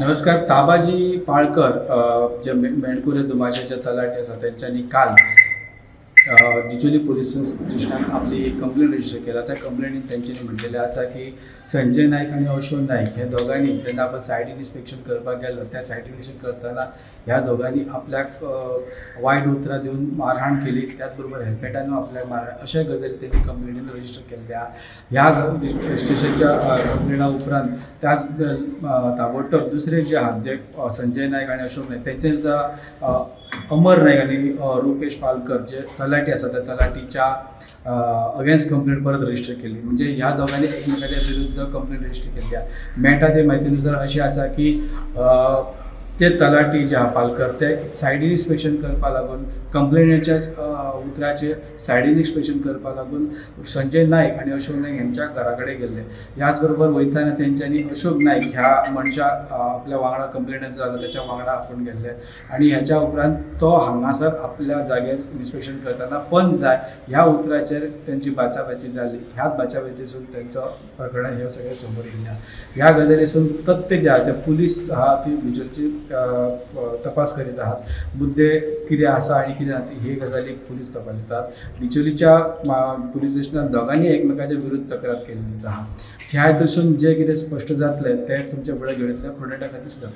नमस्कार. ताबाजी पाळकर जे मेणकुरे दुमाशाचे तलाठी आसा तेंच्यांनी काल डिचोली पुलीस स्टेशनान आपली एक कंप्लेन रजिस्टर केला. त्या कंप्लेनीन तेंच्यांनी म्हणलेलें आसा की संजय नायक आनी अशोक नायक हे दोगांनी जेन्ना आपण सायड इन्स्पेक्शन करपाक गेलो त्या सायड इन्स्पेक्शन करतना ह्या दोगांनी आपल्याक वायट उतरां दिवन मारहाण केली, त्याच बरोबर हेल्मेटानूय आपल्याक मारहाण, अशा गजाली तेंणी कंप्लेनीन रजिस्टर केल्ल्या. ह्या स्टेशनच्या कंप्लेना उपरांत त्याच ताबडतोब दुसरे जे आहात जे संजय नायक आनी अशोक नायक तेंचे सुद्दां अमर नायक आनी रुपेश पालकर जे तलाठी आसा त्या तलाठीच्या अगेन्स्ट कंप्लेंट परत रजिस्टर केली. म्हणजे ह्या दोगांनी एकमेकाच्या विरुद्ध कंप्लेंट रजिस्टर केल्ली आसा. मेळटा ते म्हायतीनुसार अशें आसा की ते तलाठी जे आहा पालकर ते सायड इन्स्पेक्शन करपा लागून कंप्लेनीच्या उतराचेर सायड इन्स्पेक्शन करपा लागून संजय नायक आनी अशोक नायक हेंच्या घरा कडेन गेल्ले. ह्याच बरोबर वयतना तेंच्यांनी अशोक नायक ह्या मनशा आपल्या वांगडा कंप्लेनंट जालो त्याच्या वांगडा आपूण गेल्ले आनी ह्याच्या उपरांत तो हांगासर आपल्या जाग्यार इन्स्पेक्शन करतना पंच जाय ह्या उतराचेर तेंची बाचाबाची जाली. ह्याच बाचाबाचीसून तेंचो प्रकरण हे सगळें समोर येयल्लें. ह्या गजालीसून तथ्य जे आहा ते पुलीस आहा ती बिचोलची तपास करीत आहात. मुद्दे कितें आसा आनी कितें ना हे गजाली पुलीस तपासतात. डिचोलीच्या पुलीस स्टेशनात दोगांनी एकमेकाच्या विरुद्ध तक्रार केल्ली आहा. ह्या हितून जे कितें स्पश्ट जातलें तें तुमच्या फुडें घेवन येतलें. प्रुडंटा खातीर सुद्दां.